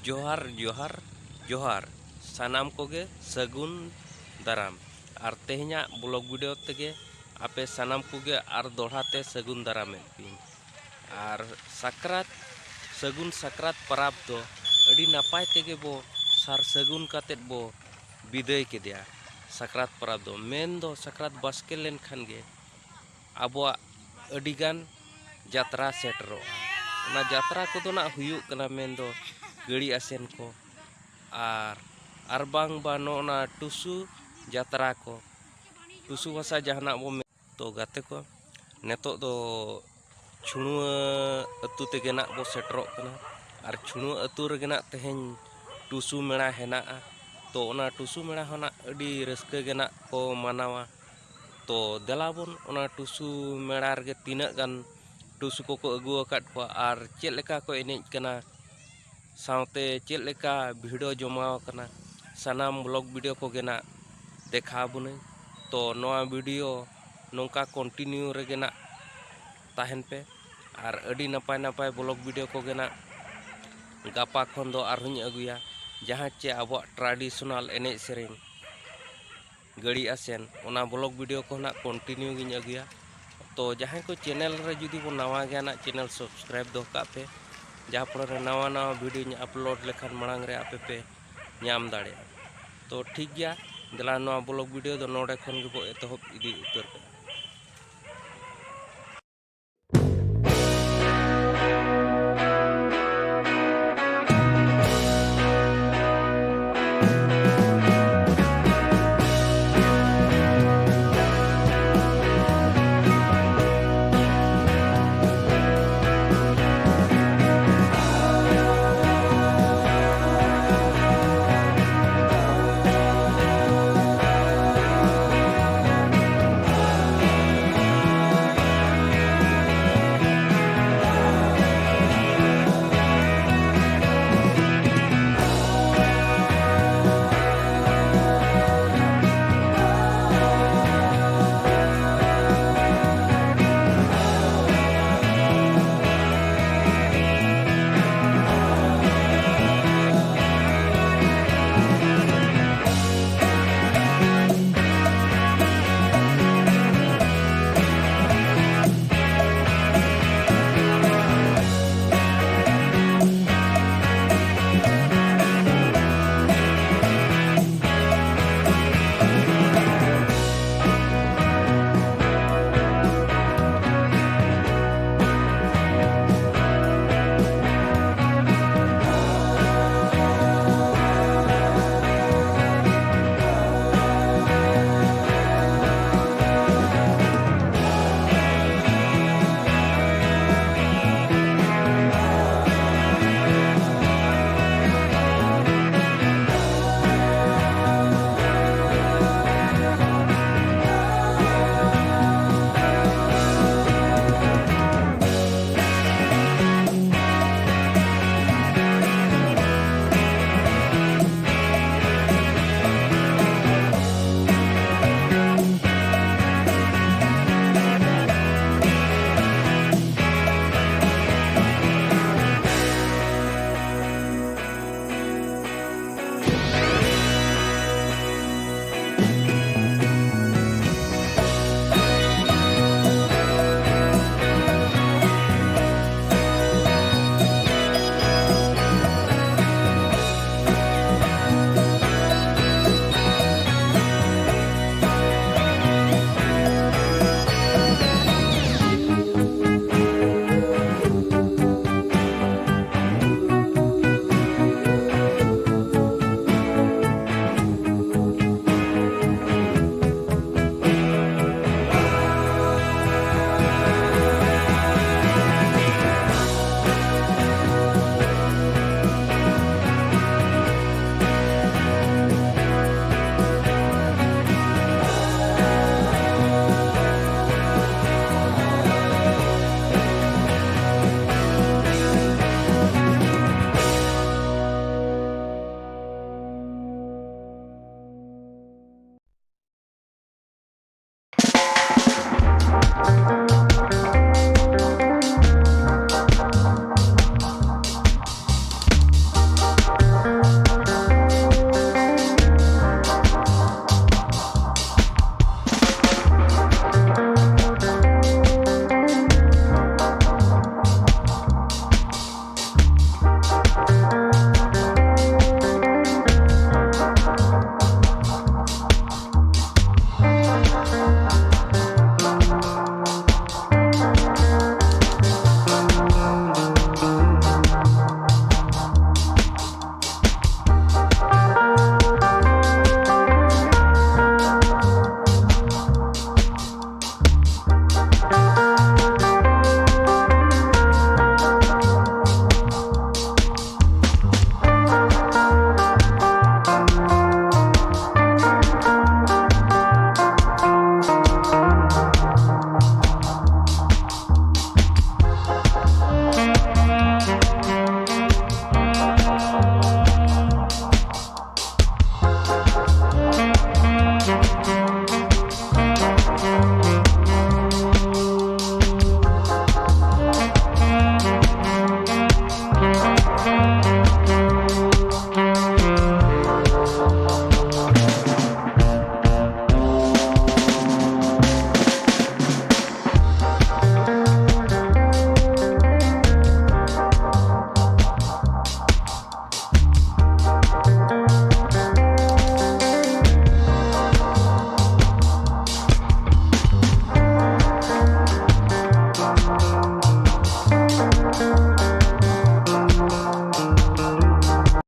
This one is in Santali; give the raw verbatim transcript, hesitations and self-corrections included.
ᱡᱚᱦᱟᱨ, ᱡᱚᱦᱟᱨ, ᱡᱚᱦᱟᱨ᱾ ᱥᱟᱱᱟᱢ ᱠᱚᱜᱮ ᱥᱟᱹᱜᱩᱱ ᱫᱟᱨᱟᱢ᱾ ᱟᱨ ᱛᱮᱦᱮᱧᱟᱜ ᱵᱞᱚᱜ ᱵᱷᱤᱰᱤᱭᱳ ᱛᱮᱜᱮ ᱟᱯᱮ ᱥᱟᱱᱟᱢ ᱠᱚᱜᱮ ᱟᱨ ᱫᱚᱦᱲᱟ ᱛᱮ ᱥᱟᱹᱜᱩᱱ ᱫᱟᱨᱟᱢᱮᱫ ᱯᱮᱭᱟᱹᱧ᱾ ᱟᱨ ᱥᱟᱠᱨᱟᱛ, ᱥᱟᱹᱜᱩᱱ ᱥᱟᱠᱨᱟᱛ ᱯᱟᱨᱟᱵᱽ ᱫᱚ ᱟᱹᱰᱤ ᱱᱟᱯᱟᱭ ᱛᱮᱜᱮ ᱵᱚ ᱥᱟᱨ ᱥᱟᱹᱜᱩᱱ ᱠᱟᱛᱮᱫ ᱵᱚ ᱵᱤᱫᱟᱹᱭ ᱠᱮᱫᱮᱭᱟ᱾ ᱥᱟᱠᱨᱟᱛ ᱯᱟᱨᱟᱵᱽ ᱫᱚ ᱢᱮᱱᱫᱚ ᱥᱟᱠᱨᱟᱛ ᱵᱟᱥᱠᱮ ᱞᱮᱱᱠᱷᱟᱱ ᱜᱮ ᱟᱵᱚᱣᱟᱜ ᱟᱹᱰᱤᱜᱟᱱ ᱡᱟᱛᱨᱟ ᱥᱮᱴᱮᱨᱚᱜᱼᱟ᱾ ᱚᱱᱟ ᱡᱟᱛᱨᱟ ᱠᱚᱫᱚ ᱱᱟᱜ ᱦᱩᱭᱩᱜ ᱠᱟᱱᱟ ᱢᱮᱱᱫᱚ ᱜᱟᱹᱲᱤ ᱟᱥᱮᱱ ᱠᱚ, ᱟᱨ, ᱟᱨ ᱵᱟᱝ ᱵᱟ ᱱᱚᱜᱼᱚ ᱱᱟ ᱴᱩᱥᱩ ᱡᱟᱛᱨᱟ ᱠᱚ, ᱴᱩᱥᱩ ᱵᱷᱟᱥᱟ ᱡᱟᱦᱟᱱᱟᱜ ᱵᱚ ᱢᱮ-, ᱛᱚ ᱜᱟᱛᱮ ᱠᱚ, ᱱᱤᱛᱚᱜ ᱫᱚ ᱪᱷᱩᱲᱩᱣᱟᱹ ᱟᱹᱛᱩ ᱛᱮᱜᱮ ᱱᱟᱜ ᱵᱚ ᱥᱮᱴᱮᱨᱚᱜ ᱠᱟᱱᱟ᱾ ᱟᱨ ᱪᱷᱩᱲᱩᱣᱟᱹ ᱟᱹᱛᱩ ᱨᱮᱜᱮ ᱱᱟᱜ ᱛᱮᱦᱮᱧ ᱴᱩᱥᱩ ᱢᱮᱲᱟ ᱦᱮᱱᱟᱜᱼᱟ᱾ ᱛᱚ ᱚᱱᱟ ᱴᱩᱥᱩ ᱢᱮᱲᱟ ᱦᱚᱸ ᱱᱟᱜ ᱟᱹᱰᱤ ᱨᱟᱹᱥᱠᱟᱹ ᱜᱮ ᱱᱟᱜ ᱠᱚ ᱢᱟᱱᱟᱣᱟ᱾ ᱛᱚ ᱫᱮᱞᱟ ᱵᱚᱱ ᱚᱱᱟ ᱴᱩᱥᱩ ᱢᱮᱲᱟ ᱨᱮᱜᱮ ᱛᱤᱱᱟᱹᱜ ᱜᱟᱱ ᱴᱩᱥᱩ ᱠᱚᱠᱚ ᱟᱹᱜᱩ ᱟᱠᱟᱫ ᱠᱚᱣᱟ ᱟᱨ ᱪᱮᱫ ᱞᱮᱠᱟ ᱠᱚ ᱮᱱᱮᱡ ᱠᱟᱱᱟ, ᱥᱟᱶᱛᱮ ᱪᱮᱫ ᱞᱮᱠᱟ ᱵᱷᱤᱲ ᱡᱚᱢᱟᱣ ᱟᱠᱟᱱᱟ, ᱥᱟᱱᱟᱢ ᱵᱞᱚᱜ ᱵᱷᱤᱰᱤᱭᱳ ᱠᱚᱜᱮ ᱱᱟᱜ ᱫᱮᱠᱷᱟᱣ ᱟᱵᱚᱱᱟᱹᱧ᱾ ᱛᱚ ᱱᱚᱣᱟ ᱵᱷᱤᱰᱤᱭᱳ ᱱᱚᱝᱠᱟ ᱠᱚᱱᱴᱤᱱᱤᱭᱩ ᱨᱮᱜᱮ ᱱᱟᱜ ᱛᱟᱦᱮᱱ ᱯᱮ᱾ ᱟᱨ ᱟᱹᱰᱤ ᱱᱟᱯᱟᱭ ᱱᱟᱯᱟᱭ ᱵᱞᱚᱜ ᱵᱷᱤᱰᱤᱭᱳ ᱠᱚᱜᱮ ᱱᱟᱜ ᱜᱟᱯᱟ ᱠᱷᱚᱱ ᱫᱚ ᱟᱨᱦᱚᱸᱧ ᱟᱹᱜᱩᱭᱟ, ᱡᱟᱦᱟᱸ ᱪᱮ ᱟᱵᱚᱣᱟᱜ ᱴᱨᱟᱰᱤᱥᱚᱱᱟᱞ ᱮᱱᱮᱡ ᱥᱮᱨᱮᱧ, ᱜᱟᱹᱲᱤ ᱟᱥᱮᱱ, ᱚᱱᱟ ᱵᱞᱚᱜ ᱵᱷᱤᱰᱤᱭᱳ ᱠᱚ ᱱᱟᱜ ᱠᱚᱱᱴᱤᱱᱤᱭᱩ ᱜᱤᱧ ᱟᱹᱜᱩᱭᱟ᱾ ᱛᱚ ᱡᱟᱦᱟᱸᱭ ᱠᱚ ᱪᱮᱱᱮᱞ ᱨᱮ ᱡᱩᱫᱤ ᱵᱚᱱ ᱱᱟᱣᱟ ᱜᱮᱭᱟ ᱱᱟᱜ, ᱪᱮᱱᱮᱞ ᱥᱟᱵᱥᱠᱨᱟᱭᱤᱵ ᱫᱚᱦᱚ ᱠᱟᱜ ᱯᱮ, ᱡᱟᱦᱟᱸ ᱯᱚᱨᱮ ᱨᱮ ᱱᱟᱣᱟ ᱱᱟᱣᱟ ᱵᱷᱤᱰᱤᱭᱳᱧ ᱟᱯᱞᱳᱰ ᱞᱮᱠᱷᱟᱱ ᱢᱟᱲᱟᱝ ᱨᱮ ᱟᱯᱮ ᱯᱮ ᱧᱟᱢ ᱫᱟᱲᱮᱭᱟᱜᱼᱟ᱾ ᱛᱚ ᱴᱷᱤᱠ ᱜᱮᱭᱟ, ᱫᱮᱞᱟ ᱱᱚᱣᱟ ᱵᱞᱚᱜ ᱵᱷᱤᱰᱤᱭᱳ ᱫᱚ ᱱᱚᱰᱮ ᱠᱷᱚᱱ ᱜᱮᱵᱚ ᱮᱛᱚᱦᱚᱵ ᱤᱫᱤ ᱩᱛᱟᱹᱨ ᱠᱟᱜᱼᱟ᱾